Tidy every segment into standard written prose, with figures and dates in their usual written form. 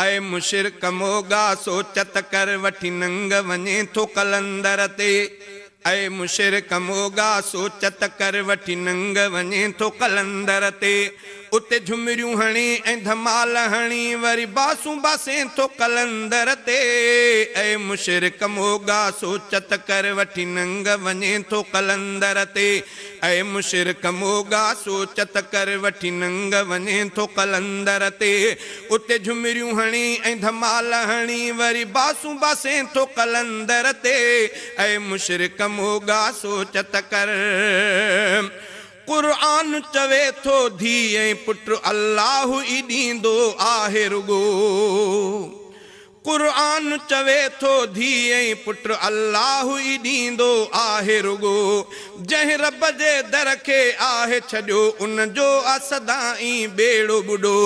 اي مشرڪ موڳا سوچ ته ڪر، وٺي ننگ وڃين ٿو قلندر تي. اي مشرڪ موڳا سوچ ته ڪر، وٺي ننگ وڃين ٿو قلندر تي. اتي جهمريون هڻي ۽ ڌمال هڻي، وري باسون باسين ٿو قلندر تي. اي مشرڪ موڳا سوچ ته ڪر، وٺي ننگ وڃين ٿو قلندر تي. اي مشرڪ موڳا سوچ ته ڪر، وٺي ننگ وڃين ٿو قلندر تي. اتي جهمريون هڻي ۽ ڌمال هڻي، وري باسون باسين ٿو قلندر تي. اي مشرڪ موڳا سوچ ته ڪر. قرآن چوي ٿو ڌيءَ ۽ پٽ الله ئي ڏيندو آهي رڳو. قرآن چوي ٿو ڌيءَ ۽ پٽ الله ئي ڏيندو آهي رڳو. جنهن رب جي در کي آهي ڇڏيو، ان جو آ سدائين ٻيڙو ٻڏو.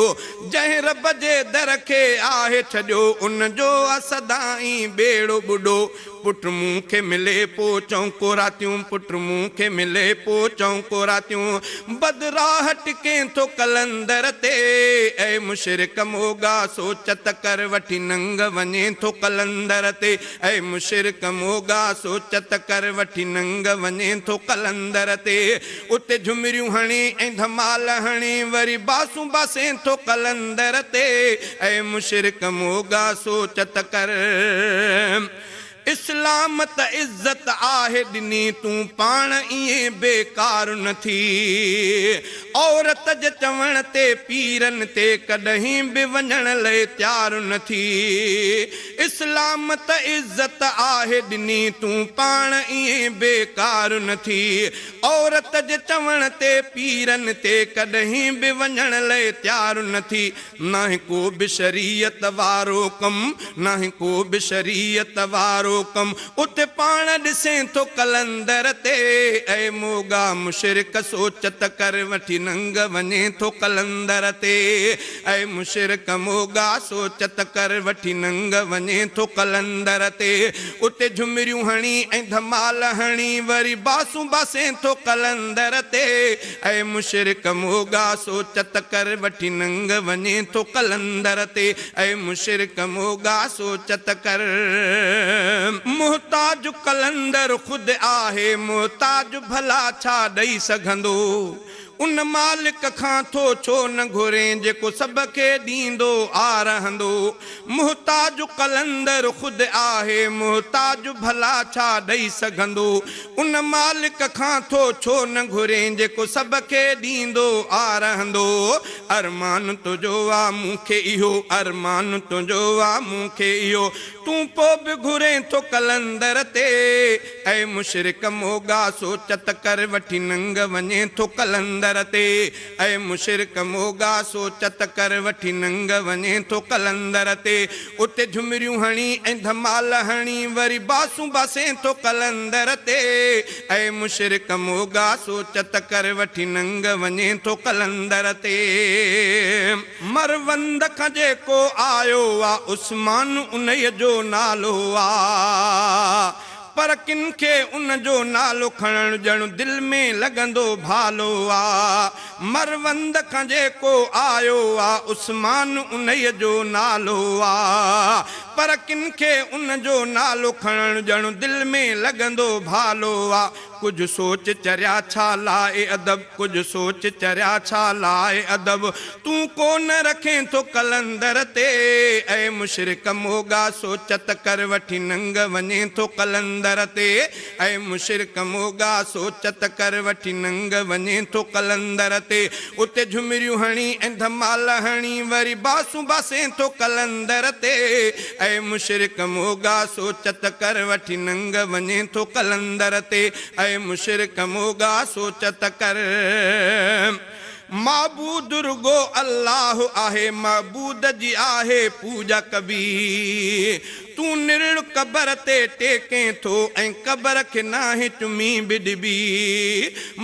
جنهن رب جي در کي آهي ڇڏيو، ان جو آ سدائين ٻيڙو ٻڏو. پٽ مون کي ملي پوءِ چونڪو راتيون، پٽ مون کي ملي پوءِ چونڪو راتيون، بدراهه ٽڪين ٿو قلندر تي. اي مشرڪ موڳا سوچ ته ڪر، وٺي ننگ وڃين ٿو قلندر تي. اي مشرڪ موڳا سوچ ته ڪر، وٺي ننگ وڃين ٿو قلندر تي. اتي جهمريون هڻي ۽ ڌمال هڻي، وري باسون باسين ٿو قلندر تي. اي مشرڪ موڳا سوچ ته ڪر. اسلام ته عزت آهي ڏني، تون پاڻ ائين بيڪار نه ٿي. عورت جي چوڻ تي پيرن تي ڪڏهن به وڃڻ لاءِ تيار نه ٿي. اسلام ته عزت آهي ڏني، تون پاڻ ائين بيڪار نه ٿي. عورت جي چوڻ تي پيرن تي ڪڏهن به وڃڻ لاءِ تيار نه ٿي. ناهي ڪو به شريعت وارو ڪم، ناهي ڪو به شريعت وارو ڪم، اتي پاڻ ڏسين ٿو قلندر تي. اي موڳا مشرڪ سوچ ته ڪر، وٺي ننگ وڃين ٿو قلندر تي. اي مشرڪ موڳا سوچ ته ڪر، وٺي ننگ وڃين ٿو قلندر تي. اتي جهمريون هڻي ۽ ڌمال هڻي، وري باسون باسين ٿو قلندر تي. اي مشرڪ موڳا سوچ ته ڪر، وٺي ننگ وڃين ٿو قلندر تي. اي مشرڪ موڳا سوچ ته ڪر. محتاج قلندر خود آهي، محتاج ڀلا ڇا ڏيئي سگهندو؟ ان مالڪ کان ٿو ڇو نه گهرين، جيڪو سڀ کي ڏيندو آ رهندو؟ محتاج قلندر خود آهي، محتاج ڀلا ڇا ڏيئي سگهندو؟ ان مالڪ کان ٿو ڇو نه گهرين، جيڪو سڀ کي ڏيندو آ رهندو؟ ارمان تنهنجو آ مون کي اهو، ارمان تنهنجو آ مون کي اهو، تون پوءِ به گهرين ٿو قلندر تي. اي مشرڪ موڳا سوچ ته ڪر، وٺي ننگ وڃين ٿو قلندر تي. اي مشرڪ موڳا سوچ ته ڪر، وٺي ننگ وڃين ٿو قلندر تي. اتي جهمريون هڻي ۽ ڌمال هڻي، وري باسون باسين ٿو قلندر تي. اي مشرڪ موڳا سوچ ته ڪر، وٺي ننگ وڃين ٿو قلندر تي. مروند کان جيڪو آيو آ، عثمان ان جو نالو آ. پر ڪن کي ان جو نالو کڻڻ ڄڻ دل ۾ لڳندو ڀالو آ. مروند کان جيڪو آيو آ، عثمان ان جو نالو آ. پر ڪن کي ان جو نالو کڻڻ ڄڻ دل ۾ لڳندو ڀالو آ. ڪجهه سوچ چريا ڇا لاءِ ادب، ڪجهه سوچ چريا ڇا لاءِ ادب تون ڪونه رکين ٿو قلندر تي. اي مشرڪ موڳا سوچ ته ڪر، وٺي ننگ وڃين ٿو قلندر تي. اي مشرڪ موڳا سوچ ته ڪر، وٺي ننگ وڃين ٿو قلندر تي. اتي جهمريون هڻي ۽ ڌمال هڻي، وري باسون باسين ٿو قلندر تي. اي مشرڪ موڳا سوچ ته ڪر، وٺي ننگ وڃين ٿو قلندر تي. اي مشرڪ موڳا سوچ ته ڪر. معبود رڳو الله آهي، معبود جي آهي پوڄا ڪبي. تون نرڙ قبر تي ٽيڪين ٿو ۽ قبر کي ناهي چمي به ڏبي.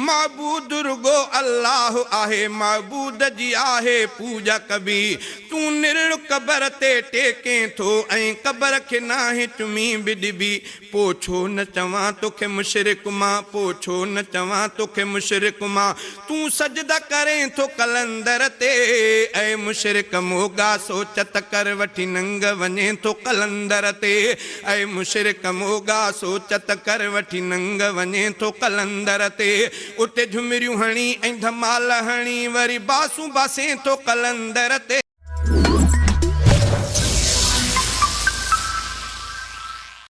معبود رڳو الله آهي، معبود جي آهي پوڄا ڪبي. تون نرڙ قبر تي ٽيڪين ٿو ۽ قبر کي ناهي چمي به ڏبي. پو ڇو نه چوان توکي مشرڪ مان، پو ڇو نه چوان توکي مشرڪ مان، تون سجدا ڪرين ٿو قلندر تي. اي مشرڪ موڳا سوچ ته ڪر، وٺي ننگ وڃين ٿو قلندر تي. اي مشرڪ موڳا سوچ ته ڪر، وٺي ننگ وڃين ٿو قلندر تي. اتي جهمريون هڻي ۽ ڌمال هڻي وري باسون باسين ٿو قلندر تي.